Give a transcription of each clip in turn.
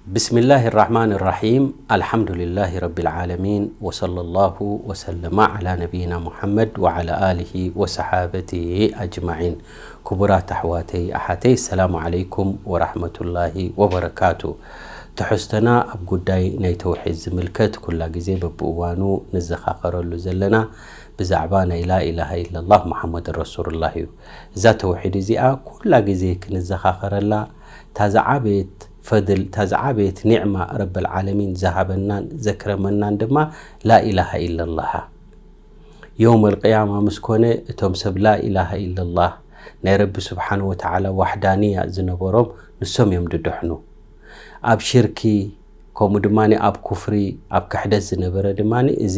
بسم الله الرحمن الرحيم. الحمد لله رب العالمين، وصلى الله وسلم على نبينا محمد وعلى آله وصحابته أجمعين. ክቡራት ኣሕዋተይ ኣሓተይ፣ ሰላም ዓለይኩም ወራሕመቱላሂ ወበረካቱ። ትሕዝቶና ኣብ ጉዳይ ናይ ተውሒድ ዝምልከት ኩላ ግዜ በብእዋኑ ንዘኻኸረሉ ዘለና ብዛዕባ ናይ ላኢላሃ ኢለላህ ሙሓመድ ረሱሉላህ እዩ። እዛ ተውሒድ እዚኣ ኩላ ግዜ ክንዘኻኸረላ፣ እታ ዝዓበየት ፈድል፣ እታ ዝዓበየት ኒዕማ ረበል ዓለሚን ዝሃበናን ዘክረመናን ድማ ላኢላሃ ኢለላህ። የውመል ቅያማ ምስ ኮነ፣ እቶም ሰብ ላኢላሃ ኢለላህ ናይ ረቢ ስብሓን ወተዓላ ዋሕዳንያ ዝነበሮም ንሶም እዮም ድድሕኑ። ኣብ ሽርኪ፣ ከምኡ ድማ ኣብ ኩፍሪ፣ ኣብ ክሕደት ዝነበረ ድማ እዚ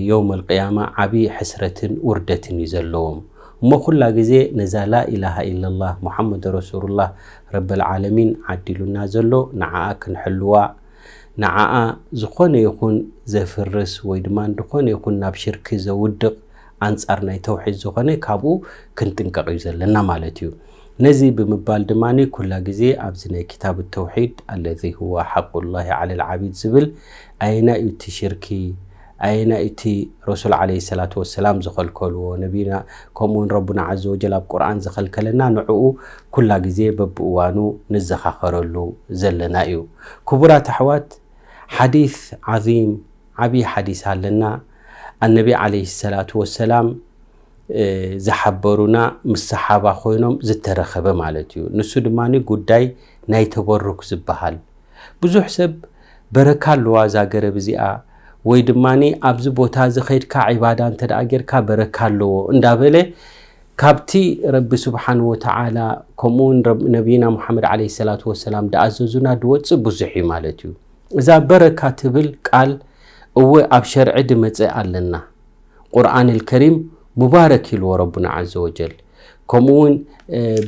የውመል ቅያማ ዓብዪ ሕስረትን ውርደትን እዩ ዘለዎም። እሞ ኩላ ግዜ ነዛ ላኢላሃ ኢለላህ ሙሓመድ ረሱሉላህ ረበል ዓለሚን ዓዲሉና ዘሎ ንዓኣ ክንሕልዋ፣ ንዓኣ ዝኾነ ይኹን ዘፍርስ ወይ ድማ ዝኾነ ይኹን ናብ ሽርኪ ዘውድቕ ኣንጻር ናይ ተውሒድ ዝኾነ ካብኡ ክንጥንቀቕ እዩ ዘለና ማለት እዩ። ነዚ ብምባል ድማ ኩላ ግዜ ኣብዚ ናይ ክታብ ተውሒድ ኣለዚ ሁወ ሓቁላሂ ዓለል ዓቢድ ዝብል ኣየናይ እዩ እቲ ሽርኪ፣ ኣየናይ እቲ ረሱል ዓለይሂ ሰላቱ ወሰላም ዝኸልከልዎ፣ ነቢና ከምኡውን ረቡና ዓዘ ወጀል ኣብ ቁርኣን ዝኸልከለና ንዕኡ ኩላ ግዜ በብእዋኑ ንዘኻኸረሉ ዘለና እዩ። ክቡራት ኣሕዋት፣ ሓዲስ ዓዚም፣ ዓብዪ ሓዲስ ኣለና። ኣነቢ ዓለይሂ ሰላቱ ወሰላም ዝሓበሩና ምስ ሰሓባ ኮይኖም ዝተረኸበ ማለት እዩ። ንሱ ድማ ጉዳይ ናይ ተበሩክ ዝበሃል። ብዙሕ ሰብ በረካ ኣለዋ እዛ ገረብ እዚኣ፣ ወይ ድማ ኣብዚ ቦታ እዚ ከይድካ ዒባዳ እንተ ደኣ ጌርካ በረካ ኣለዎ እንዳበለ ካብቲ ረቢ ስብሓን ወተዓላ ከምኡውን ረብ-፣ ነቢይና ሙሓመድ ዓለይሂ ሰላቱ ወሰላም ደኣዘዙና ድወፅእ ብዙሕ እዩ ማለት እዩ። እዛ በረካ ትብል ቃል እወ ኣብ ሸርዒ ድመፀ ኣለና። ቁርኣን ልከሪም ሙባረክ ኢልዎ ረቡና ዓዘ ወጀል። ከምኡውን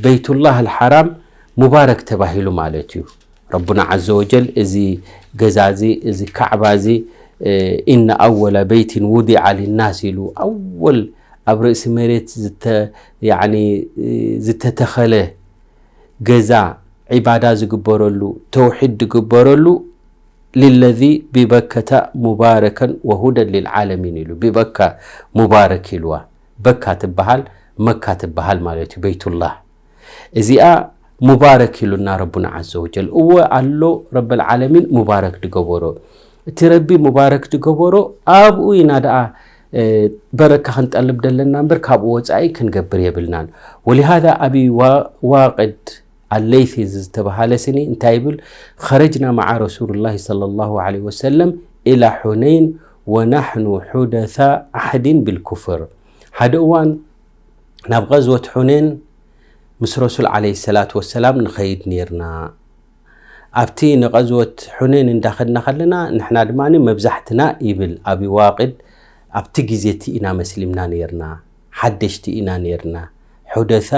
በይቱላህ ልሓራም ሙባረክ ተባሂሉ ማለት እዩ። ረቡና ዓዘ ወጀል እዚ ገዛ እዚ፣ እዚ ካዕባ እዚ፣ ኢነ ኣወለ በይትን ውዲዓ ሊናስ ኢሉ፣ ኣወል ኣብ ርእሲ መሬት ዝተ-፣ ያዕኒ፣ ዝተተኸለ ገዛ ዒባዳ ዝግበረሉ፣ ተውሒድ ዝግበረሉ፣ ሊለዚ ቢበከተ ሙባረከን ወሁደን ሊልዓለሚን ኢሉ። ቢበካ ሙባረክ ኢልዋ። በካ ትበሃል፣ መካ ትበሃል ማለት እዩ፣ በይቱላህ። እዚኣ ሙባረክ ኢሉና ረቡና ዓዘ ወጀል። እወ ኣሎ፣ ረበል ዓለሚን ሙባረክ ድገበሮ። እቲ ረቢ ሙባረክ ድገበሮ ኣብኡ ኢና ደኣ፣ እ፣ በረካ ክንጠልብ ደለና እምበር ካብኡ ወጻኢ ክንገብር የብልናን። ወሊሃዛ ኣቢ ዋ-፣ ዋቅድ ኣለይሲ ዝተባሃለ ስኒ እንታይ ይብል? ኸረጅና መዓ ረሱሉላሂ ሰለላሁ ዐለይሂ ወሰለም ኢላ ሑነይን ወናሕኑ ሑደሳ ዓሕዲን ቢልኩፍር። ሓደ እዋን ናብ ቐዝወት ሑነይን ምስ ረሱል ዐለይሂ ሰላቱ ወሰላም ንኸይድ ኔርና። ኣብቲ ንቐዝወት ሑነይን እንዳኸድና ከለና ንሕና ድማ መብዛሕትና ይብል ኣቢ ዋቅድ ኣብቲ ግዜ እቲ ኢና መስሊምና ኔርና። ሓደሽቲ ኢና ኔርና። ሑደሳ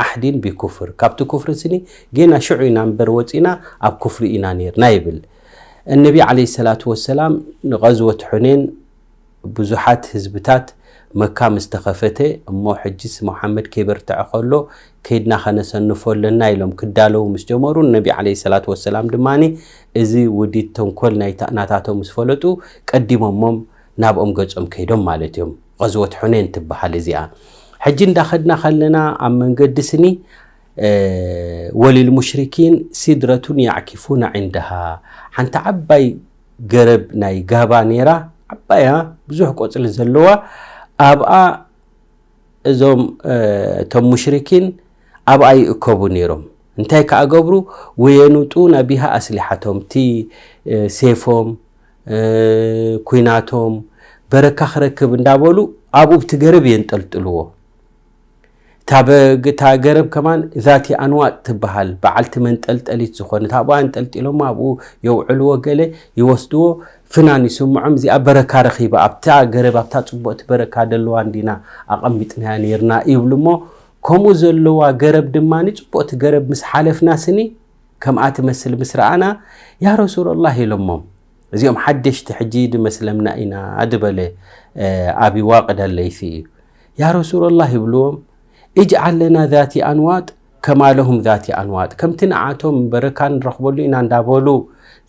ዓሕዲን ቢኩፍር። ካብቲ ኩፍሪ ስኒ ጌና ሽዑ ኢና እምበር ወጺና ኣብ ኩፍሪ ኢና ኔርና ይብል። እነቢ ዐለይሂ ሰላቱ ወሰላም ንቐዝወት ሑነይን ብዙሓት ህዝብታት መካ ምስ ተኸፈተ፣ እሞ ሕጅስ መሓመድ ከይበርትዐ ከሎ ከይድና ከነሰንፎ ኣለና ኢሎም ክዳለዉ ምስ ጀመሩ፣ ነቢ ዐለይሂ ሰላቱ ወሰላም ድማ እዚ ውዲት ተንኮል ናይታ-፣ ናታቶም ምስ ፈለጡ ቀዲሞሞም ናብኦም ገጾም ከይዶም ማለት እዮም። ቐዝወት ሑነይን ትበሃል እዚኣ። ሕጂ እንዳኸድና ከለና ኣብ መንገዲ ስኒ፣ እ፣ ወሊል ሙሽሪኪን ሲድረቱን ያዕኪፉና ዕንደሃ። ሓንቲ ዓባይ ገረብ ናይ ጋባ ነይራ፣ ዓባያ ብዙሕ ቆጽሊ ዘለዋ፣ ኣብኣ እዞም፣ እ፣ እቶም ሙሽሪኪን ኣብኣ ይእከቡ ነይሮም። እንታይ ከኣ ገብሩ? ወየኑጡነ ቢሃ ኣስሊሓቶም፣ እቲ፣ እ፣ ሴፎም፣ እ፣ ኩናቶም በረካ ክረክብ እንዳበሉ ኣብኡ ብቲ ገረብ የንጠልጥልዎ። እታ በ-፣ እታ ገረብ ከማን ዛቲ ኣንዋጥ ትበሃል፣ በዓልቲ መንጠልጠሊት ዝኾነት፣ ኣብኣ ኣንጠልጢሎም ኣብኡ የውዕልዎ፣ ገለ ይወስድዎ፣ ፍናን ይስምዖም፣ እዚኣ በረካ ረኺባ፣ ኣብታ ገረብ፣ ኣብታ ጽቡቕቲ በረካ ደለዋ እንዲና ኣቐሚጥናያ ነይርና ይብሉ እሞ፣ ከምኡ ዘለዋ ገረብ ድማ፣ ጽቡቕቲ ገረብ ምስ ሓለፍና ስኒ፣ ከምኣ ትመስል ምስ ረኣና፣ "ያ ረሱለላህ" ኢሎሞም። እዚኦም ሓደሽቲ ሕጂ ድመስለምና ኢና ድበለ፣ እ፣ ኣቢ ዋቅድ ኣለይሲ እዩ። "ያ ረሱለላህ" ይብልዎም፣ "እጅዓል ለና ዛቲ ኣንዋጥ ከማለሁም ዛቲ ኣንዋጥ፣ ከምቲ ንዓቶም በረካ ንረኽበሉ ኢና እንዳበሉ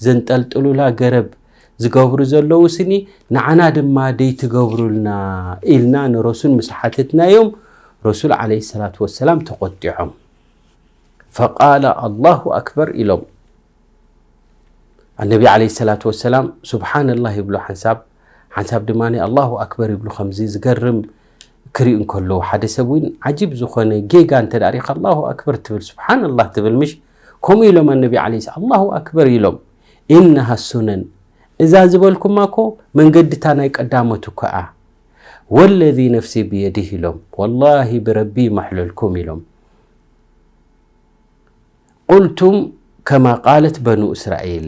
ዘንጠልጥሉላ ገረብ ዝገብሩ ዘለዉ ስኒ፣ ንዓና ድማ ደይትገብሩልና ኢልና ንረሱል ምስ ሓተትናዮም፣ ረሱል ዓለይሂ ሰላቱ ወሰላም ተቖጢዖም። ፈቃለ ኣላሁ ኣክበር ኢሎም። ኣነቢ ዓለይሂ ሰላቱ ወሰላም ሱብሓነላህ ይብሉ ሓንሳብ፣ ሓንሳብ ድማ ኣላሁ ኣክበር ይብሉ። ከምዚ ዝገርም ክሪኡ እንከለዉ፣ ሓደ ሰብ እውን ዓጂብ ዝኾነ ጌጋ እንተ ደኣ ሪእኻ ኣላሁ ኣክበር ትብል፣ ሱብሓነላህ ትብል ምሽ? ከምኡ ኢሎም ኣነቢ ዓለይሂ ሰ-፣ ኣላሁ ኣክበር ኢሎም። ኢነሃ ሱነን፣ እዛ ዝበልኩማ እኮ መንገድታ ናይ ቀዳሞት እኮ እያ። ወለዚ ነፍሲ ብየዲህ ኢሎም፣ ወላሂ ብረቢ ይመሕለልኩም ኢሎም። ቁልቱም ከማ ቃለት በኑ እስራኤል፣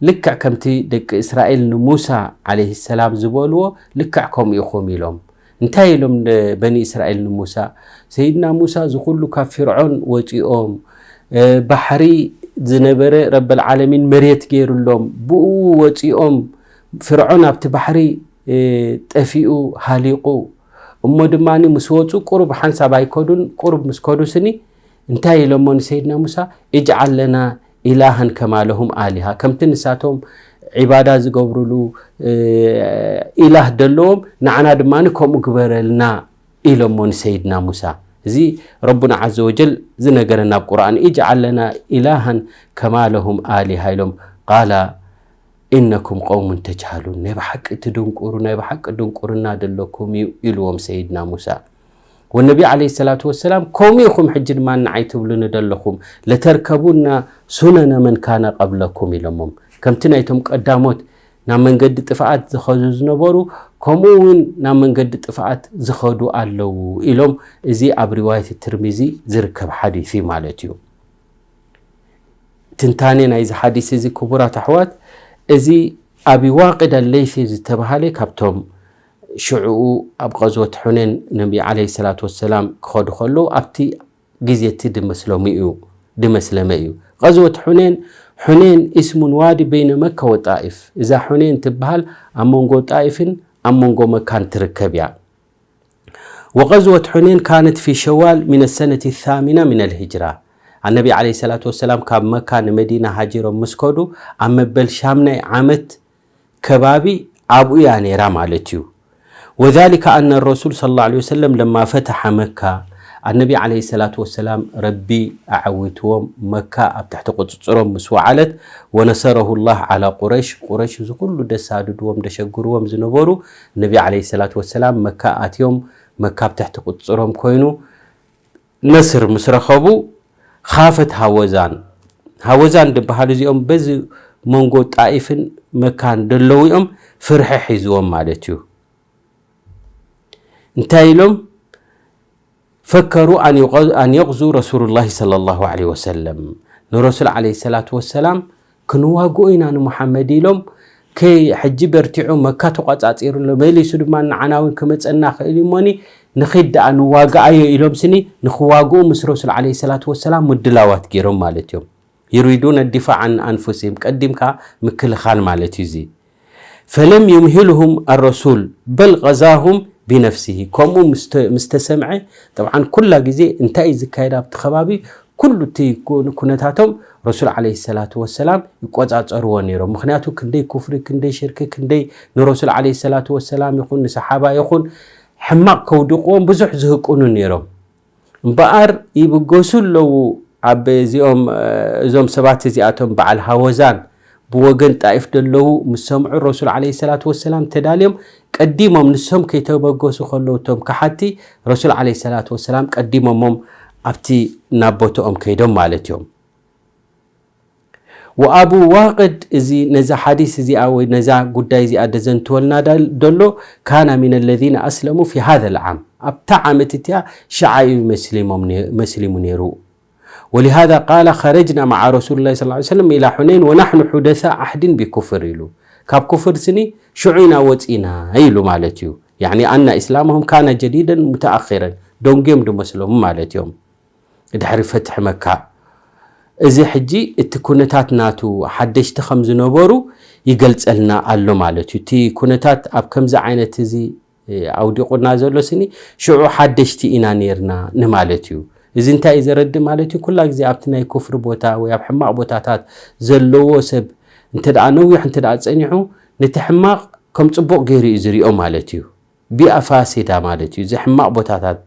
ልክዕ ከምቲ ደቂ እስራኤል ንሙሳ ዓለይሂ ሰላም ዝበልዎ፣ ልክዕ ከምኡ ኢኹም ኢሎም። እንታይ ኢሎም ን-፣ በኒ እስራኤል ንሙሳ? ሰይድና ሙሳ እዚ ኩሉ ካብ ፊርዖን ወፂኦም፣ እ፣ ባሕሪ ዝነበረ ረበል ዓለሚን መሬት ገይሩሎም፣ ብኡ ወፂኦም፣ ፍርዖን ኣብቲ ባሕሪ፣ እ፣ ጠፊኡ ሃሊቑ። እሞ ድማ ምስ ወፁ ቁሩብ ሓንሳብ ኣይከዱን፣ ቁሩብ ምስ ከዱ ስኒ እንታይ ኢሎሞ ንሰይድና ሙሳ? እጅዓል ለና ኢላሃን ከማ ለሁም ኣሊሃ፣ ከምቲ ንሳቶም ዒባዳ ዝገብሩሉ፣ እ፣ ኢላህ ደለዎም ንዓና ድማ ከምኡ ግበረልና ኢሎሞ ንሰይድና ሙሳ። እዚ ረቡና ዓዘ ወጀል ዝነገረና ኣብ ቁርኣን፣ እጅዓል ለና ኢላሃን ከማ ለሁም ኣሊሃ ኢሎም። ቃላ ኢነኩም ቀውሙን ተጅሃሉን፣ ናይ ብሓቂ ትድንቁሩ፣ ናይ ብሓቂ ድንቁርና ደለኩም እዩ ኢልዎም ሰይድና ሙሳ። ወነቢ ዓለይሂ ሰላቱ ወሰላም፣ ከምኡ ኢኹም ሕጂ ድማ ንዓይ ትብሉኒ ደለኹም፣ ለተርከቡና ሱነነ መን ካነ ቀብለኩም ኢሎሞም። ከምቲ ናይቶም ቀዳሞት ናብ መንገዲ ጥፍኣት ዝኸዱ ዝነበሩ፣ ከምኡ እውን ናብ መንገዲ ጥፍኣት ዝኸዱ ኣለዉ ኢሎም። እዚ ኣብ ሪዋየት ትርሚዚ ዝርከብ ሓዲስ እዩ ማለት እዩ። ትንታኔ ናይዚ ሓዲስ እዚ ክቡራት ኣሕዋት፣ እዚ ኣቢ ዋቅድ ኣለይሲ ዝተባሃለ ካብቶም ሽዕኡ ኣብ ቐዝወት ሑኔን ነቢ ዓለይሂ ሰላቱ ወሰላም ክኸዱ ከለዉ ኣብቲ ግዜ እቲ ድመስለሙ እዩ፣ ድመስለመ እዩ። ቐዝወት ሑኔን፣ ሑኔን እስሙን ዋዲ በይነ መካ ወጣኢፍ። እዛ ሑኔን ትበሃል ኣብ መንጎ ጣኢፍን ኣብ መንጎ መካን ትርከብ እያ። ወቐዝወት ሑኔን ካነት ፊ ሸዋል ሚነ ሰነት ሳሚና ሚነል ሂጅራ። ኣነቢ ዓለይሂ ሰላቱ ወሰላም ካብ መካ ንመዲና ሃጂሮም ምስ ከዱ ኣብ መበል ሻምናይ ዓመት ከባቢ ኣብኡ እያ ነይራ ማለት እዩ። ወዛሊከ ኣነ ረሱል ሰለላሁ ዐለይሂ ወሰለም ለማ ፈተሐ መካ፣ ኣነቢ ዓለይሂ ሰላቱ ወሰላም ረቢ ኣዐዊትዎም፣ መካ ኣብ ትሕቲ ቁጽጽሮም ምስ ወዓለት፣ ወነሰረሁ ላህ ዓላ ቁረይሽ፣ ቁረይሽ እዚ ኩሉ ደሳድድዎም ደሸግርዎም ዝነበሩ፣ ነቢ ዓለይሂ ሰላቱ ወሰላም መካ ኣትዮም፣ መካ ኣብ ትሕቲ ቁጽጽሮም ኮይኑ፣ ነስር ምስ ረኸቡ፣ ኻፈት ሃወዛን፣ ሃወዛን ዝበሃሉ እዚኦም በዚ መንጎ ጣኢፍን መካን ደለዉ እዮም፣ ፍርሒ ሒዝዎም ማለት እዩ። እንታይ ኢሎም? ፈከሩ ኣን ዩቐ-፣ ኣን የቕዙ ረሱሉላሂ ሰለላሁ ዐለይሂ ወሰለም፣ ንረሱል ዐለይሂ ሰላቱ ወሰላም ክንዋግኦ ኢና ንሙሓመድ ኢሎም፣ ከይ ሕጂ በርቲዑ መካ ተቋጻጺሩ ኣሎ፣ መሊሱ ድማ ንዓና እውን ክመጸና ክእል እዩ እሞኒ፣ ንኺድ ደኣ ንዋግኣዮ ኢሎም ስኒ ንኽዋግኡ ምስ ረሱል ዐለይሂ ሰላቱ ወሰላም ምድላዋት ገይሮም ማለት እዮም። ዩሪዱነ ዲፋዕ ዐን ኣንፉሲሂም፣ ቀዲምካ ምክልኻል ማለት እዩ እዚ። ፈለም ዩምሂልሁም ኣረሱል በል ቐዛሁም ቢነፍሲሂ። ከምኡ ምስ ተ-፣ ምስ ተሰምዐ፣ ጠብዓን ኩላ ግዜ እንታይ እዩ ዝካየድ ኣብቲ ከባቢ፣ ኩሉ እቲ ኩ-፣ ኩነታቶም ረሱል ዐለይሂ ሰላቱ ወሰላም ይቆጻጸርዎ ነይሮም። ምኽንያቱ ክንደይ ኩፍሪ፣ ክንደይ ሽርኪ፣ ክንደይ ንረሱል ዐለይሂ ሰላቱ ወሰላም ይኹን ንሰሓባ ይኹን ሕማቕ ከውድቕዎም ብዙሕ ዝህቅኑ ነይሮም። እምበኣር ይብገሱ ኣለዉ ኣብ እዚኦም፣ እ፣ እዞም ሰባት እዚኣቶም በዓል ሃወዛን ብወገን ጣኢፍ ደለዉ ምስ ሰምዑ ረሱል ዐለይሂ ሰላቱ ወሰላም ተዳልዮም ቀዲሞም ንሶም ከይተበገሱ ከለዉ እቶም ከሓቲ ረሱል ዐለይሂ ሰላቱ ወሰላም ቀዲሞሞም ኣብቲ ናብ ቦትኦም ከይዶም ማለት እዮም። ወኣቡ ዋቅድ እዚ ነዛ ሓዲስ እዚኣ ወይ ነዛ ጉዳይ እዚኣ ደዘንትወልና ዳል-፣ ደሎ ካና ሚን ለዚነ ኣስለሙ ፊ ሃዘ ልዓም ኣብታ ዓመት እቲኣ ሽዓ እዩ መስሊሞም ነ-፣ መስሊሙ ነይሩ። ወሊሃዛ ቃለ ኸረጅና መዓ ረሱሉላሂ ሰለላሁ ዐለይሂ ወሰለም ኢላ ሑነይን ወናሕኑ ሑደሳ ዓህድን ቢኩፍር ኢሉ። ካብ ኩፍር ስኒ ሽዑ ኢና ወፂና ኢሉ ማለት እዩ። ያዕኒ ኣና ኢስላመሁም ካነ ጀዲደን ሙተኣኺረን፣ ደንጉዮም ድመስሎም ማለት እዮም። ድሕሪ ፈትሒ መካ። እዚ ሕጂ እቲ ኩነታት ናቱ ሓደሽቲ ከም ዝነበሩ ይገልጸልና ኣሎ ማለት እዩ። እቲ ኩነታት ኣብ ከምዚ ዓይነት እዚ ኣውዲቑና ዘሎ ስኒ ሽዑ ሓደሽቲ ኢና ነይርና ንማለት እዩ። እዚ እንታይ እዩ ዘረድእ ማለት እዩ? ኩላ ግዜ ኣብቲ ናይ ኩፍሪ ቦታ ወይ ኣብ ሕማቕ ቦታታት ዘለዎ ሰብ እንተ ደኣ ነዊሕ እንተ ደኣ ጸኒሑ፣ ነቲ ሕማቕ ከም ጽቡቕ ገይሩ እዩ ዝሪኦ ማለት እዩ። ቢኣ ፋሲዳ ማለት እዩ፣ እዚ ሕማቕ ቦታታት።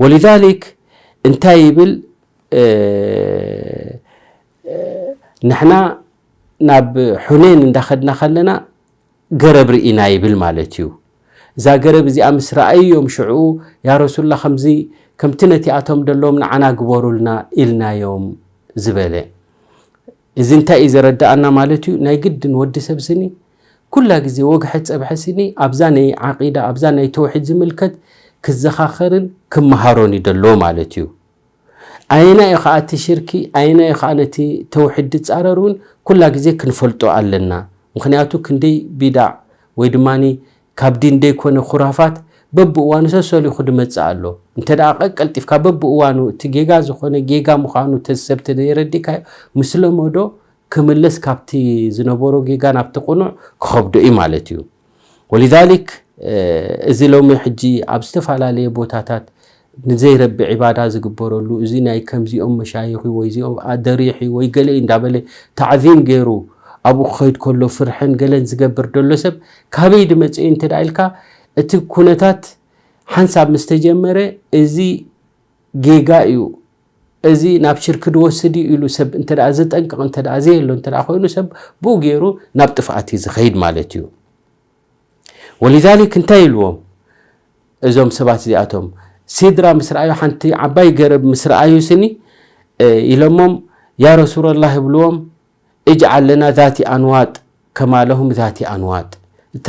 ወሊዛሊክ እንታይ ይብል? እ፣ እ፣ ንሕና ናብ ሑኔን እንዳኸድና ከለና ገረብ ርኢና ይብል ማለት እዩ። እዛ ገረብ እዚኣ ምስ ረኣይዮም ሽዑ፣ "ያ ረሱላ፣ ከምዚ፣ ከምቲ ነቲኣቶም ደለዎም ንዓና ግበሩልና" ኢልናዮም ዝበለ። እዚ እንታይ እዩ ዘረድኣና ማለት እዩ? ናይ ግድን ወዲ ሰብ ስኒ ኩላ ግዜ ወግሐ ጸብሐ ስኒ ኣብዛ ናይ ዓቂዳ፣ ኣብዛ ናይ ተውሒድ ዝምልከት ክዘኻኸርን ክመሃሮን እዩ ደሎ ማለት እዩ። ኣየና እዩ ኸዓ እቲ ሽርኪ፣ ኣየና እዩ ኸዓ ነቲ ተውሒድ ዝጻረር እውን ኩላ ግዜ ክንፈልጦ ኣለና። ምኽንያቱ ክንደይ ቢዳዕ ወይ ድማኒ ካብ ዲን ደይኮነ ኩራፋት በብእዋኑ ሰሰሊኹ ድመጽእ ኣሎ። እንተ ደኣ ቀልጢፍካ በብእዋኑ እቲ ጌጋ ዝኾነ ጌጋ ምዃኑ ተ-፣ ሰብ ተዘየረዲእካዮ፣ ምስ ለመዶ ክምለስ ካብቲ ዝነበሮ ጌጋ ናብቲ ቅኑዕ ክኸብዶ እዩ ማለት እዩ። ወሊዛሊክ፣ እ፣ እዚ ሎሚ ሕጂ ኣብ ዝተፈላለየ ቦታታት ንዘይረቢ ዒባዳ ዝግበረሉ፣ እዚ ናይ ከምዚኦም መሻይኽ ወይ እዚኦም ኣደሪሕ ወይ ገለ እንዳበለ ታዕዚም ገይሩ ኣብኡ ክኸይድ ከሎ ፍርሕን ገለን ዝገብር ደሎ ሰብ ካበይ ድመጽእ እዩ እንተ ደኣ ኢልካ፣ እቲ ኩነታት ሓንሳብ ምስ ተጀመረ፣ እዚ ጌጋ እዩ፣ እዚ ናብ ሽርክ ድወስድ እዩ ኢሉ ሰብ እንተ ደኣ ዘጠንቅቕ እንተ ደኣ ዘየሎ እንተ ደኣ ኮይኑ፣ ሰብ ብኡ ገይሩ ናብ ጥፍኣት እዩ ዝኸይድ ማለት እዩ። ወሊዛሊክ እንታይ ኢልዎም እዞም ሰባት እዚኣቶም? ሲድራ ምስ ረኣዩ፣ ሓንቲ ዓባይ ገረብ ምስ ረኣዩ ስኒ፣ እ፣ ኢሎሞም፣ "ያ ረሱለላህ" ይብልዎም፣ "እጅዓል ለና ዛቲ ኣንዋጥ ከማ ለሁም ዛቲ ኣንዋጥ።" እታ፣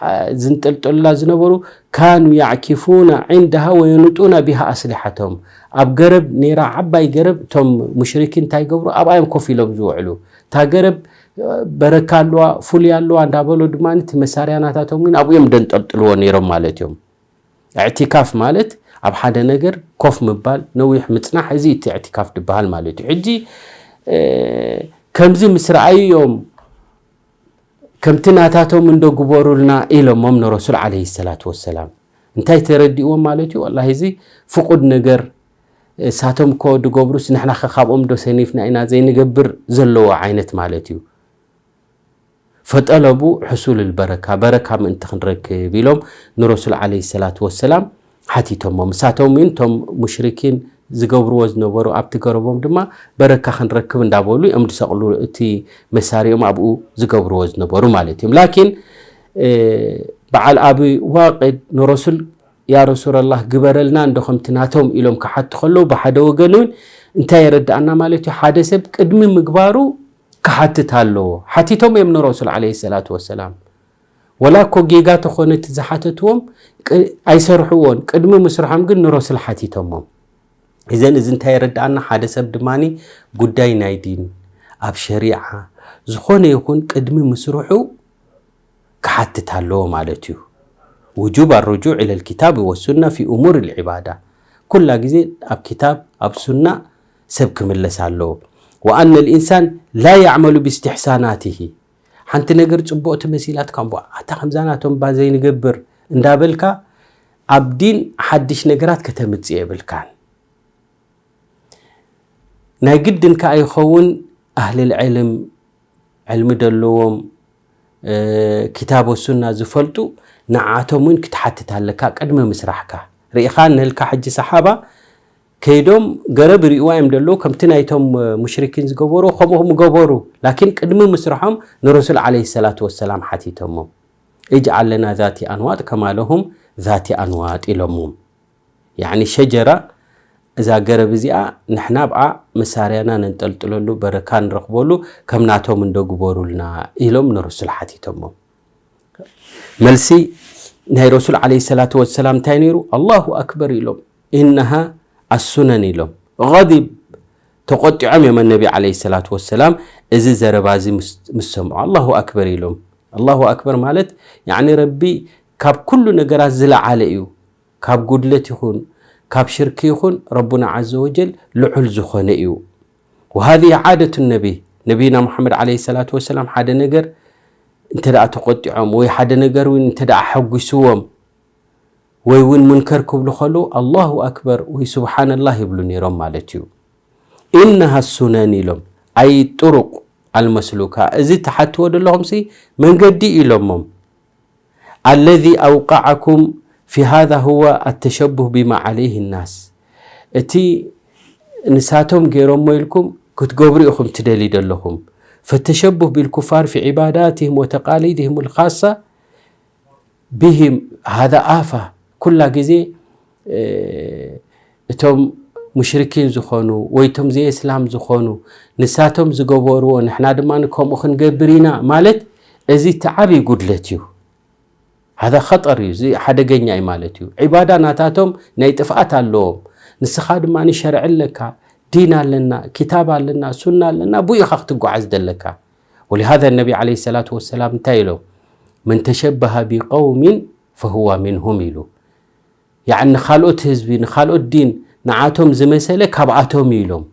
አ፣ ዝንጠልጠሉላ ዝነበሩ፣ "ካኑ ያዕኪፉና ዒንደሃ ወየኑጡና ቢሃ ኣስሊሓቶም።" ኣብ ገረብ ነይራ፣ ዓባይ ገረብ፣ እቶም ሙሽሪኪን እንታይ ይገብሩ? ኣብኣ እዮም ኮፍ ኢሎም ዝውዕሉ። እታ ገረብ፣ እ፣ በረካ ኣለዋ፣ ፍሉይ ኣለዋ እንዳበሉ ድማ እቲ መሳርያ ናታቶም ግን ኣብኡ እዮም ደንጠልጥልዎ ነይሮም ማለት እዮም። እዕቲካፍ ማለት ኣብ ሓደ ነገር ኮፍ ምባል፣ ነዊሕ ምጽናሕ፣ እዚ እቲ እዕቲካፍ ዝበሃል ማለት እዩ። ሕጂ፣ እ፣ ከምዚ ምስ ረኣይዮም፣ ከምቲ ናታቶም እንዶ ግበሩልና ኢሎሞም ንረሱል ዓለይሂ ሰላቱ ወሰላም። እንታይ ተረዲእዎም ማለት እዩ? ወላሂ እዚ ፍቁድ ነገር፣ እሳቶም እኮ ድገብሩስ ንሕና ከ ካብኦም ዶ ሰኒፍና ኢና ዘይንገብር ዘለዎ ዓይነት ማለት እዩ። ፈጠለቡ ሕሱል በረካ፣ በረካ ምእንቲ ክንረክብ ኢሎም ንረሱል ዓለይሂ ሰላቱ ወሰላም ሓቲቶሞም። እሳቶም እውን እቶም ሙሽሪኪን ዝገብርዎ ዝነበሩ ኣብቲ ገረቦም ድማ በረካ ክንረክብ እንዳበሉ እዮም ዝሰቕሉ፣ እቲ መሳሪኦም ኣብኡ ዝገብርዎ ዝነበሩ ማለት እዮም። ላኪን፣ እ፣ በዓል ኣቢ ዋቅድ ንረሱል፣ "ያ ረሱለላህ፣ ግበረልና እንዶ ከምቲ ናቶም" ኢሎም ክሓቱ ከለዉ፣ ብሓደ ወገን እውን እንታይ የረድኣና ማለት እዩ? ሓደ ሰብ ቅድሚ ምግባሩ ክሓትት ኣለዎ። ሓቲቶም እዮም ንረሱል ዓለይሂ ሰላቱ ወሰላም። ወላ እኮ ጌጋ ተኾነ እቲ ዝሓተትዎም፣ ቅ-፣ ኣይሰርሕዎን። ቅድሚ ምስርሖም ግን ንረሱል ሓቲቶሞም። እዘን እዚ እንታይ የረድኣና? ሓደ ሰብ ድማኒ ጉዳይ ናይ ዲን፣ ኣብ ሸሪዓ ዝኾነ ይኹን ቅድሚ ምስርሑ ክሓትት ኣለዎ ማለት እዩ። ውጁብ ኣርጁዕ ኢለል ኪታብ ወሱና ፊ እሙር ልዕባዳ፣ ኩላ ግዜ ኣብ ኪታብ ኣብ ሱና ሰብ ክምለስ ኣለዎ። ወኣነ ልኢንሳን ላ ያዕመሉ ብስትሕሳናትሂ፣ ሓንቲ ነገር ጽቡቕቲ መሲላትካ እምቦ፣ ኣታ ከምዛ ናቶም እባ ዘይንገብር እንዳበልካ ኣብ ዲን ሓድሽ ነገራት ከተምጽእ የብልካን። ናይ ግድን ከኣ ይኸውን ኣህልል ዕልም፣ ዕልሚ ደለዎም፣ እ፣ ኪታብ ወሱና ዝፈልጡ፣ ንዓቶም እውን ክትሓትት ኣለካ ቅድሚ ምስራሕካ። ርኢኻ እነልካ ሕጂ ሰሓባ ከይዶም ገረብ ይርእዋ እዮም ደለዉ፣ ከምቲ ናይቶም፣ እ፣ ሙሽሪኪን ዝገበሩ ከምኡ ምገበሩ። ላኪን ቅድሚ ምስርሖም ንረሱል ዓለይሂ ሰላቱ ወሰላም ሓቲቶሞም፣ "እጅዓል ለና ዛቲ ኣንዋጥ ከማ ለሁም ዛቲ ኣንዋጥ" ኢሎሞም። ያዕኒ ሸጀራ፣ እዛ ገረብ እዚኣ ንሕና ኣብኣ መሳርያና ነንጠልጥለሉ፣ በረካ ንረኽበሉ፣ ከም ናቶም እንዶ ግበሩልና ኢሎም ንረሱል ሓቲቶሞም። መልሲ ናይ ረሱል ዓለይሂ ሰላቱ ወሰላም እንታይ ነይሩ? ኣላሁ ኣክበር ኢሎም። ኢነሃ ኣሱነን ኢሎም። ገዲብ፣ ተቆጢዖም እዮም ነቢ ዓለይሂ ሰላቱ ወሰላም እዚ ዘረባ እዚ ምስ፣ ምስ ሰምዑ። ኣላሁ ኣክበር ኢሎም። ኣላሁ ኣክበር ማለት ያዕኒ ረቢ ካብ ኩሉ ነገራት ዝለዓለ እዩ። ካብ ጉድለት ይኹን ካብ ሽርኪ ይኹን ረቡና ዓዘ ወጀል ልዑል ዝኾነ እዩ። ወሃዚ ዓደቱ ነቢ፣ ነቢና ሙሓመድ ዓለይሂ ሰላቱ ወሰላም ሓደ ነገር እንተ ደኣ ተቆጢዖም ወይ ሓደ ነገር እውን እንተ ደኣ ሓጒስዎም፣ ወይ እውን ሙንከር ክብሉ ከለዉ ኣላሁ ኣክበር ወይ ሱብሓነላህ ይብሉ ነይሮም ማለት እዩ። ኢነሃ ሱነን ኢሎም፣ ኣይ ጥሩቅ ኣልመስሉካ፣ እዚ ትሓትዎ ዘለኹምሲ መንገዲ ኢሎሞም። ኣለዚ ኣውቀዓኩም ፊ ሃዛ ሁወ ኣተሸቡህ ቢማ ዓለይህ ናስ፣ እቲ ንሳቶም ገይሮሞ ኢልኩም ክትገብሩ ኢኹም ትደልዩ ዘለኹም። ፈተሸቡህ ቢልኩፋር ፊ ዒባዳትህም ወተቃሊድህም ልኻሳ ብሂም ሃዛ ኣፋ። ኩላ ግዜ እቶም ሙሽርኪን ዝኾኑ ወይ እቶም ዘይእስላም ዝኾኑ ንሳቶም ዝገበርዎ ንሕና ድማ ከምኡ ክንገብር ኢና ማለት፣ እዚ እቲ ዓብዪ ጉድለት እዩ። ሃዛ ኸጠር እዩ፣ እዚ ሓደገኛ እዩ ማለት እዩ። ዒባዳ ናታቶም ናይ ጥፍኣት ኣለዎም። ንስኻ ድማ ሸርዒ ኣለካ፣ ዲን ኣለና፣ ኪታብ ኣለና፣ ሱና ኣለና፣ ብኡ ኢኻ ክትጓዓዝ ዘለካ። ወሊሃዛ ነቢ ዓለይሂ ሰላቱ ወሰላም እንታይ ኢሎም? መን ተሸበሀ ቢቀውሚን ፈሁወ ሚንሁም ኢሉ። ያዕኒ ንኻልኦት ህዝቢ፣ ንኻልኦት ዲን ንዓቶም ዝመሰለ ካብኣቶም እዩ ኢሎም።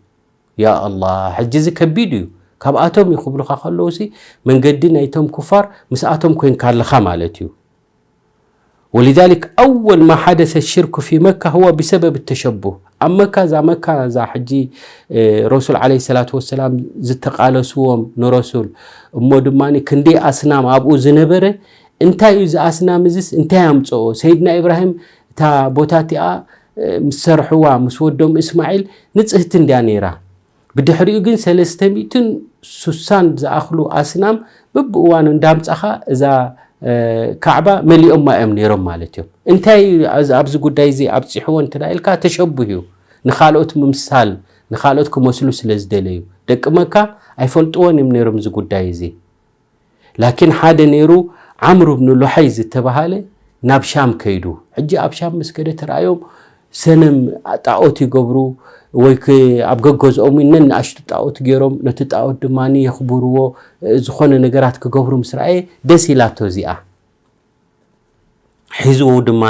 ያ ኣላህ፣ ሕጂ እዚ ከቢድ እዩ። ካብኣቶም እዩ ክብሉኻ ከለዉ ሲ መንገዲ ናይቶም ኩፋር ምስኣቶም ኮይንካ ኣለኻ ማለት እዩ። ወሊዛሊክ ኣወል ማ ሓደሰ ሽርኩ ፊ መካ ሁወ ቢሰበብ ተሸቡህ። ኣብ መካ፣ እዛ መካ እዛ ሕጂ ረሱል ዓለይሂ ሰላቱ ወሰላም ዝተቃለስዎም ንረሱል እሞ ድማ ክንደይ ኣስናም ኣብኡ ዝነበረ እንታይ እዩ እዚ ኣስናም እዚስ እንታይ ኣምፀኦ? ሰይድና ኢብራሂም እታ ቦታ እቲኣ ምስ ሰርሕዋ ምስ ወዶም እስማዒል ንፅህቲ እንድያ ነይራ። ብድሕሪኡ ግን ሰለስተ ሚእትን ሱሳን ዝኣኽሉ ኣስናም በብእዋኑ እንዳምፃኻ እዛ ካዕባ መሊኦማ እዮም ነይሮም ማለት እዮም። እንታይ ኣብዚ ጉዳይ እዚ ኣብፂሕዎ እንተ ኢልካ ተሸቡህ እዩ። ንኻልኦት ምምሳል፣ ንኻልኦት ክመስሉ ስለ ዝደለዩ። ደቂ መካ ኣይፈልጥዎን እዮም ነይሮም እዚ ጉዳይ እዚ። ላኪን ሓደ ነይሩ ዓምሩ ብኑ ሉሐይ ዝተባሃለ ናብ ሻም ከይዱ። ሕጂ ኣብ ሻም ምስ ከደ ተራእዮም ሰነም ጣኦት ይገብሩ ወይ ኣብ ገገዝኦም ነን ንኣሽቱ ጣኦት ገይሮም ነቲ ጣኦት ድማ የኽብርዎ፣ ዝኾነ ነገራት ክገብሩ ምስ ረኣየ ደስ ኢላቶ እዚኣ። ሒዝዎ ድማ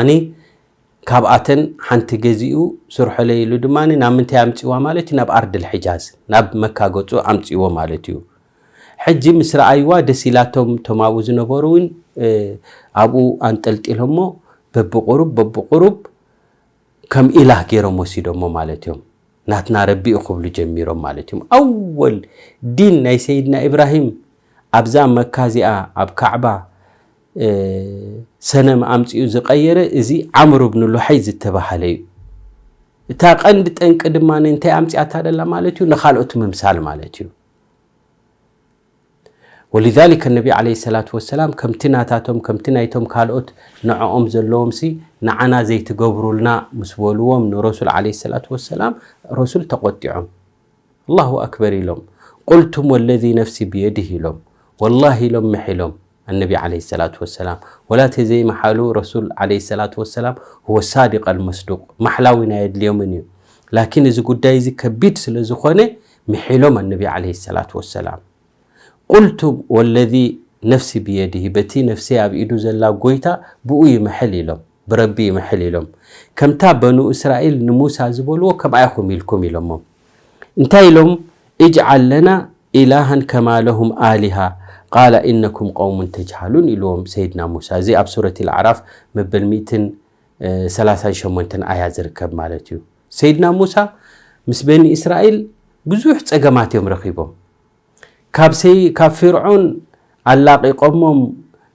ካብኣተን ሓንቲ ገዚኡ ስርሖለይ ኢሉ ድማ ናብ ምንታይ ኣምፅዋ ማለት እዩ? ናብ ኣርድል ሕጃዝ ናብ መካ ገፁ ኣምፅዎ ማለት እዩ። ሕጂ ምስ ረኣይዋ ደስ ኢላቶም እቶም ኣብኡ ዝነበሩ እውን ኣብኡ ኣንጠልጢሎሞ በብቁሩብ በብቁሩብ ከም ኢላህ ገይሮም ወሲዶሞ ማለት እዮም። ናትና ረቢ እዩ ክብሉ ጀሚሮም ማለት እዮም። ኣወል ዲን ናይ ሰይድና ኢብራሂም ኣብዛ መካ እዚኣ ኣብ ካዕባ ሰነም ኣምፂኡ ዝቀየረ እዚ ዓምር ብን ሉሐይ ዝተባሃለ እዩ። እታ ቀንዲ ጠንቂ ድማ እንታይ ኣምፅኣታ ደላ ማለት እዩ? ንካልኦት ምምሳል ማለት እዩ። ወሊዛሊከ ነቢ ዓለይሂ ሰላቱ ወሰላም ከምቲ ናታቶም ከምቲ ናይቶም ካልኦት ንዕኦም ዘለዎም ሲ ንዓና ዘይትገብሩልና ምስ በልዎም ንረሱል ዓለይሂ ሰላቱ ወሰላም ረሱል ተቆጢዖም። ኣላሁ ኣክበር ኢሎም። ቁልቱም ወለዚ ነፍሲ ብየድህ ኢሎም። ወላሂ ኢሎም ምሒሎም ኣነቢ ዓለይሂ ሰላቱ ወሰላም። ወላ ተዘይመሓሉ ረሱል ዓለይሂ ሰላቱ ወሰላም ሁወ ሳዲቅ ኣልመስዱቅ ማሕላ እውን ኣየድልዮምን እዩ። ላኪን እዚ ጉዳይ እዚ ከቢድ ስለ ዝኾነ ምሒሎም ኣነቢ ዓለይሂ ሰላቱ ወሰላም። ቁልቱም ወለዚ ነፍሲ ብየድሂ በቲ ነፍሰይ ኣብ ኢዱ ዘላ ጎይታ ብኡ ይምሕል ኢሎም ብረቢ ይምሕል ኢሎም። ከምታ በኑ እስራኤል ንሙሳ ዝበልዎ ከምኣ ኢኹም ኢልኩም ኢሎሞም። እንታይ ኢሎም? እጅዓል ለና ኢላሃን ከማ ለሁም ኣሊሃ ቃለ ኢነኩም ቀውሙን ተጅሃሉን ኢልዎም ሰይድና ሙሳ። እዚ ኣብ ሱረት ልኣዕራፍ መበል ሚእትን ሰላሳን ሸሞንተን ኣያ ዝርከብ ማለት እዩ። ሰይድና ሙሳ ምስ በኒ እስራኤል ብዙሕ ፀገማት እዮም ረኺቦም። ካብ ሰይ ካብ ፍርዖን ኣላቒቆሞም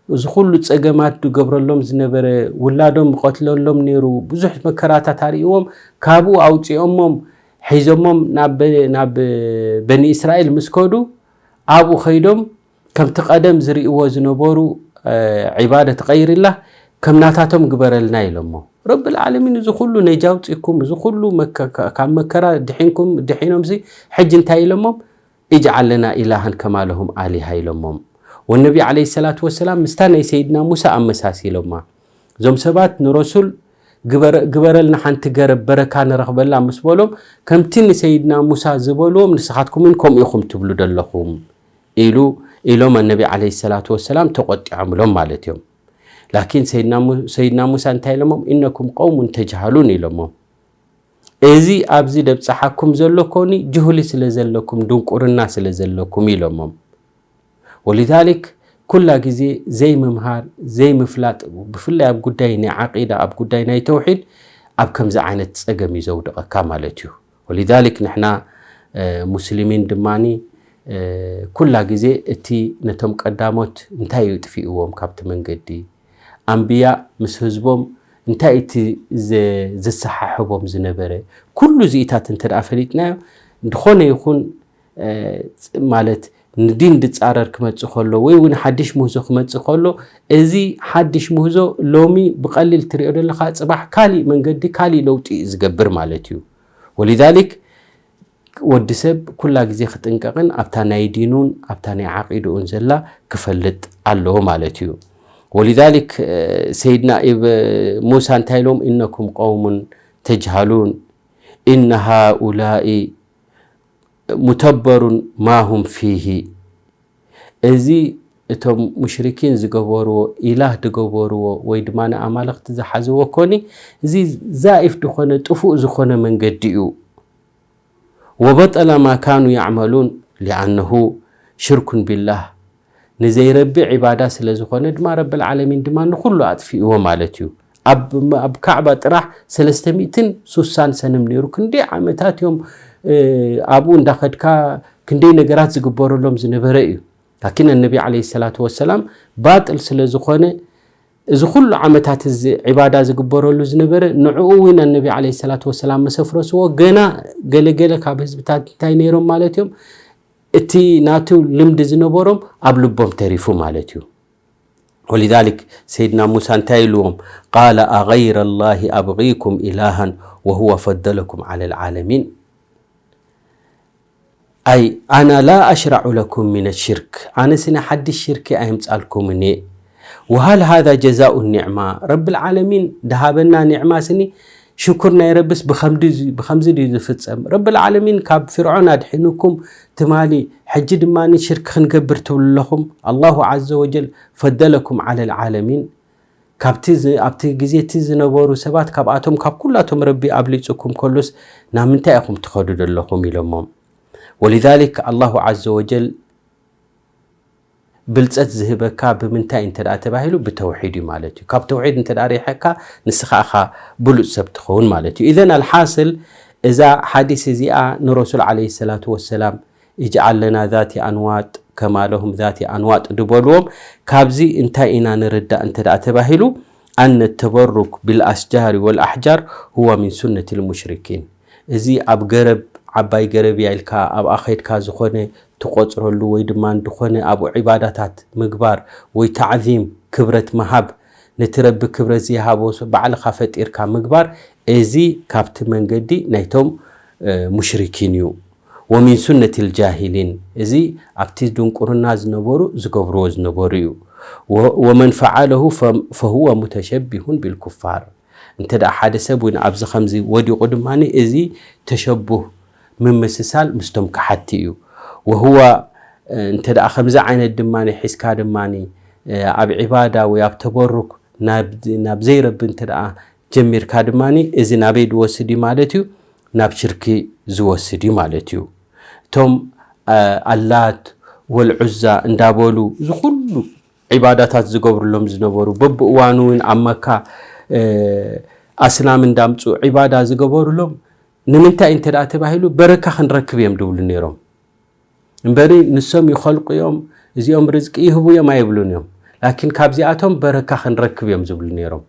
እዚ ኩሉ ፀገማት ዝገብረሎም ዝነበረ ውላዶም ይቐትለሎም ነይሩ ብዙሕ መከራታት ኣርእዎም ካብኡ ኣውፂኦሞም ሒዞሞም ናብ በ- ናብ በኒ እስራኤል ምስ ከዱ ኣብኡ ከይዶም ከምቲ ቀደም ዝርእዎ ዝነበሩ ዒባደት ቀይርላ ከም ናታቶም ግበረልና ኢሎሞ ረብል ዓለሚን እዚ ኩሉ ነጃ ኣውፂኩም እዚ ኩሉ ካብ መከራ ድሒንኩም ድሒኖምሲ ሕጂ እንታይ ኢሎሞም ኢጅዓል ለና ኢላሃን ከማ ለሁም ኣሊሃ ኢሎሞም። ወነቢ ዓለይሂ ሰላቱ ወሰላም ምስታ ናይ ሰይድና ሙሳ ኣመሳሲሎማ። እዞም ሰባት ንረሱል ግበረልና ሓንቲ ገረብ በረካ ንረኽበላ ምስ በሎም ከምቲ ንሰይድና ሙሳ ዝበልዎም ንስኻትኩም እውን ከምኡ ኢኹም ትብሉ ዘለኹም ኢሉ ኢሎም ኣነቢ ዓለይሂ ሰላቱ ወሰላም ተቆጢዖምሎም ማለት እዮም። ላኪን ሰይድና ሙሳ እንታይ ኢሎሞም? ኢነኩም ቀውሙን ተጅሃሉን ኢሎሞም። እዚ ኣብዚ ደብፀሓኩም ዘሎ ኮኒ ጅሁሊ ስለ ዘለኩም ድንቁርና ስለ ዘለኩም ኢሎሞም። ወሊዛሊክ ኩላ ግዜ ዘይምምሃር፣ ዘይምፍላጥ፣ ብፍላይ ኣብ ጉዳይ ናይ ዓቂዳ፣ ኣብ ጉዳይ ናይ ተውሒድ፣ ኣብ ከምዚ ዓይነት ጸገም እዩ ዘውድቐካ ማለት እዩ። ወሊዛሊክ ንሕና፣ እ፣ ሙስሊሚን ድማኒ፣ እ፣ ኩላ ግዜ እቲ ነቶም ቀዳሞት እንታይ እዩ ጥፊእዎም ካብቲ መንገዲ? ኣንብያ ምስ ህዝቦም እንታይ እቲ ዘ-፣ ዘሰሓሕቦም ዝነበረ? ኩሉ እዚኢታት እንተ ደኣ ፈሊጥናዮ፣ ዝኾነ ይኹን፣ እ፣ ፅ-፣ ማለት ንዲን ድጻረር ክመጽእ ከሎ ወይ እውን ሓድሽ ምህዞ ክመጽእ ከሎ፣ እዚ ሓድሽ ምህዞ ሎሚ ብቐሊል ትሪኦ ዘለኻ፣ ጽባሕ ካሊእ መንገዲ፣ ካሊእ ለውጢ እዩ ዝገብር ማለት እዩ። ወሊዛሊክ ወዲ ሰብ ኩላ ግዜ ክጥንቀቕን ኣብታ ናይ ዲኑን ኣብታ ናይ ዓቂድኡን ዘላ ክፈልጥ ኣለዎ ማለት እዩ። ወሊዛሊክ፣ እ፣ ሰይድና ኢብ-፣ ሙሳ እንታይ ኢሎም? "ኢነኩም ቀውሙን ተጅሃሉን፣ ኢነ ሃኡላኢ ሙተበሩን ማ ሁም ፊሂ።" እዚ እቶም ሙሽሪኪን ዝገበርዎ፣ ኢላህ ዝገበርዎ ወይ ድማ ንኣማልኽቲ ዝሓዝዎ ኮኒ፣ እዚ ዛኢፍ ዝኾነ፣ ጥፉእ ዝኾነ መንገዲ እዩ። "ወበጠለ ማ ካኑ ያዕመሉን ሊኣነሁ ሽርኩን ቢላህ።" ንዘይረቢ ዒባዳ ስለ ዝኾነ ድማ ረብል ዓለሚን ድማ ንኹሉ ኣጥፊእዎ ማለት እዩ። ኣብ፣ ኣብ ካዕባ ጥራሕ ሰለስተ ሚእትን ሱሳን ሰነም ነይሩ። ክንደይ ዓመታት እዮም፣ እ፣ ኣብኡ እንዳኸድካ ክንደይ ነገራት ዝግበረሎም ዝነበረ እዩ። ላኪን ኣነቢ ዓለይሂ ሰላቱ ወሰላም ባጥል ስለ ዝኾነ፣ እዚ ኩሉ ዓመታት እዚ ዒባዳ ዝግበረሉ ዝነበረ፣ ንዕኡ እውን ኣነቢ ዓለይሂ ሰላቱ ወሰላም ምስ ኣፍረስዎ፣ ገና ገለገለ ካብ ህዝብታት እንታይ ነይሮም ማለት እዮም? እቲ ናቱ ልምዲ ዝነበሮም ኣብ ልቦም ተሪፉ ማለት እዩ። ወሊዛሊክ ሰይድና ሙሳ እንታይ ኢልዎም? "ቃለ ኣገይረ ላሂ ኣብጊኩም ኢላሃን ወሁወ ፈደለኩም ዓለል ዓለሚን። ኣይ ኣና ላ ኣሽራዑ ለኩም ሚነ ሽርክ፣ ኣነስ ናይ ሓድሽ ሽርኪ ኣየምጻልኩምን እየ። ወሃል ሃዛ ጀዛኡ ኒዕማ፣ ረብል ዓለሚን ድሃበና ኒዕማ ስኒ ሽኩር ናይ ረብስ ብኸምዲ-፣ ብኸምዚ ድዩ ዝፍጸም? ረብል ዓለሚን ካብ ፍርዖን ኣድሒኑኩም ትማሊ፣ ሕጂ ድማ ሽርክ ክንገብር ትብሉ ኣለኹም? ኣላሁ ዓዘ ወጀል ፈደለኩም ዓለል ዓለሚን። ካብቲ ዝ-፣ ኣብቲ ግዜ እቲ ዝነበሩ ሰባት ካብኣቶም፣ ካብ ኩላቶም ረቢ ኣብሊጹኩም ከሎስ ናብ ምንታይ ኢኹም ትኸዱ ዘለኹም?" ኢሎሞም። ወሊዛሊክ ኣላሁ ዓዘ ወጀል ብልጸት ዝህበካ ብምንታይ እንተ ደኣ ተባሂሉ፣ ብተውሒድ እዩ ማለት እዩ። ካብ ተውሒድ እንተ ደኣ ርሒቕካ፣ ንስኻ ኢኻ ብሉጽ ሰብ ትኸውን ማለት እዩ። ኢዘን ኣልሓስል፣ እዛ ሓዲስ እዚኣ ንረሱል ዓለይሂ ሰላቱ ወሰላም፣ "ኢጅዓል ለና ዛቲ ኣንዋጥ ከማ ለሁም ዛቲ ኣንዋጥ" ድበልዎም። ካብዚ እንታይ ኢና ንርዳእ እንተ ደኣ ተባሂሉ፣ ኣነ ተበሩክ ብልኣስጃሪ ወልኣሕጃር ሁወ ሚን ሱነቲ ልሙሽሪኪን። እዚ ኣብ ገረብ፣ ዓባይ ገረብ እያ ኢልካ ኣብኣ ኸይድካ ዝኾነ ትቆጽረሉ ወይ ድማ ዝኾነ ኣብኡ ዒባዳታት ምግባር ወይ ታዕዚም፣ ክብረት ምሃብ፣ ነቲ ረቢ ክብረት ዘይሃቦ ስ-፣ ባዕልኻ ፈጢርካ ምግባር፣ እዚ ካብቲ መንገዲ ናይቶም፣ እ፣ ሙሽሪኪን እዩ። ወሚን ሱነቲ ልጃሂሊን፣ እዚ ኣብቲ ድንቁርና ዝነበሩ ዝገብርዎ ዝነበሩ እዩ። ወ-፣ ወመን ፈዓለሁ ፈ-፣ ፈሁወ ሙተሸቢሁን ቢልኩፋር። እንተ ደኣ ሓደ ሰብ እውን ኣብዚ ከምዚ ወዲቑ ድማ፣ እዚ ተሸቡህ፣ ምምስሳል ምስቶም ከሓቲ እዩ። ወሁወ፣ እ፣ እንተ ደኣ ከምዚ ዓይነት ድማ ሒዝካ ድማ፣ እ፣ ኣብ ዒባዳ ወይ ኣብ ተበሩክ ናብ፣ ናብ ዘይረቢ እንተ ደኣ ጀሚርካ ድማ፣ እዚ ናበይ ዝወስድ እዩ ማለት እዩ? ናብ ሽርኪ ዝወስድ እዩ ማለት እዩ። እቶም፣ እ፣ ኣላት ወልዑዛ እንዳበሉ እዚ ኩሉ ዒባዳታት ዝገብሩሎም ዝነበሩ፣ በብእዋኑ እውን ኣብ መካ፣ እ፣ ኣስናም እንዳምፁ ዒባዳ ዝገበሩሎም፣ ንምንታይ እንተ ደኣ ተባሂሉ፣ በረካ ክንረክብ እዮም ድብሉ ነይሮም። እምበሪ ንሶም ይኸልቁ እዮም፣ እዚኦም ርዝቂ ይህቡ እዮም ኣይብሉን እዮም። ላኪን ካብዚኣቶም በረካ ክንረክብ እዮም ዝብሉ ነይሮም።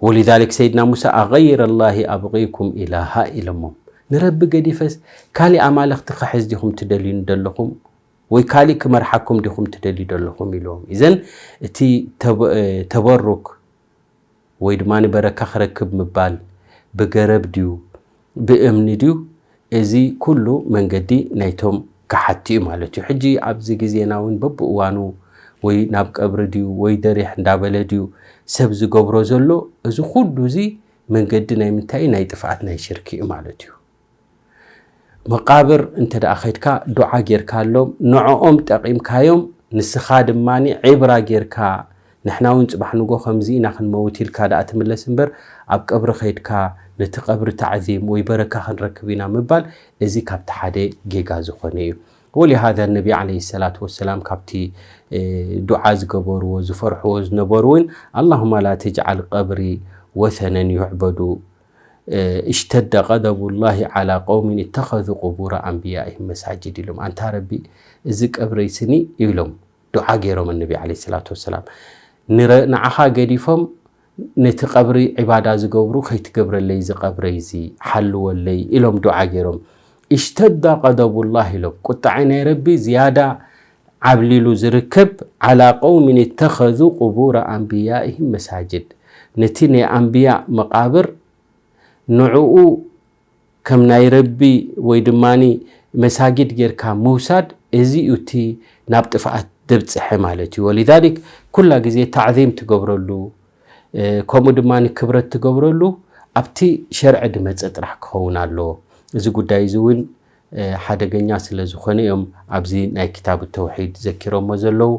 ወሊዛሊክ ሰይድና ሙሳ፣ "ኣገይረ ላሂ ኣብጊኩም ኢላሃ" ኢሎሞም። ንረቢ ገዲፈስ ካሊእ ኣማልኽቲ ክሕዝ ዲኹም ትደልዩ ደለኹም? ወይ ካሊእ ክመርሓኩም ዲኹም ትደልዩ ደለኹም? ኢሎም። ኢዘን እቲ ተበ-፣ ተበሩክ ወይ ድማ ንበረካ ክረክብ ምባል ብገረብ ድዩ ብእምኒ ድዩ? እዚ ኩሉ መንገዲ ናይቶም ከሓቲ እዩ ማለት እዩ። ሕጂ ኣብዚ ግዜና እውን በብእዋኑ ወይ ናብ ቀብሪ ድዩ ወይ ደሪሕ እንዳበለ ድዩ ሰብ ዝገብሮ ዘሎ? እዚ ኩሉ እዚ መንገዲ ናይ ምንታይ? ናይ ጥፍኣት ናይ ሽርኪ እዩ ማለት እዩ። መቃብር እንተ ደኣ ኸድካ ዱዓ ጌርካሎም፣ ንዕኦም ጠቒምካዮም፣ ንስኻ ድማ ዒብራ ጌርካ፣ ንሕና እውን ጽባሕ ንጎ ከምዚ ኢና ክንመውት ኢልካ ደኣ ትምለስ እምበር፣ ኣብ ቀብሪ ኸድካ ነቲ ቀብሪ ታዕዚም ወይ በረካ ክንረክብ ኢና ምባል፣ እዚ ካብቲ ሓደ ጌጋ ዝኾነ እዩ። ولهذا النبي عليه الصلاة والسلام ካብቲ እ፣ ዱዓ ዝገበርዎ ዝፈርሕዎ ዝነበሩ እውን اللهم لا تجعل قبري وثنا يعبد اشتد غضب الله على قوم اتخذوا قبور أنبيائهم مساجد ኢሎም። ኣንታ ረቢ፣ እዚ ቀብረይ ስኒ ኢሎም ዱዓ ገይሮም ነቢ ዓለይሂ ሰላቱ ወሰላም። ንረ-፣ ንዓኻ ገዲፎም ነቲ ቀብሪ ዒባዳ ዝገብሩ ከይትገብረለይ እዚ ቀብረይ እዚ ሓልወለይ ኢሎም ዱዓ ገይሮም። اشتد غضب الله ኢሎም። ቁጣዐ ናይ ረቢ ዝያዳ ዓብሊሉ ዝርከብ على قوم اتخذوا قبور أنبيائهم مساجد ነቲ ናይ ኣንብያ መቃብር ንዕኡ ከም ናይ ረቢ ወይ ድማ መሳጊድ ጌርካ ምውሳድ እዚ እዩ እቲ ናብ ጥፍኣት ዘብፅሐ ማለት እዩ። ولذلك ኩላ ግዜ ታዕዚም ትገብረሉ እ፣ ከምኡ ድማ ክብረት ትገብረሉ ኣብቲ ሸርዒ ድመፀ ጥራሕ ክኸውን ኣለዎ። እዚ ጉዳይ እዚ እውን እ፣ ሓደገኛ ስለ ዝኾነ እዮም ኣብዚ ናይ ክታብ ተውሒድ ዘኪሮሞ ዘለዉ።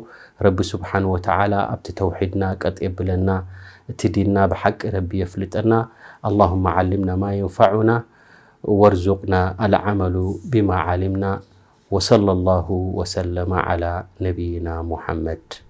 ረቢ ስብሓን ወተዓላ ኣብቲ ተውሒድና ቀጥ የብለና፣ እቲ ዲንና ብሓቂ ረቢ የፍልጠና። اللهم علمنا ما ينفعنا وارزقنا العمل بما علمنا وصلى الله وسلم على نبينا محمد.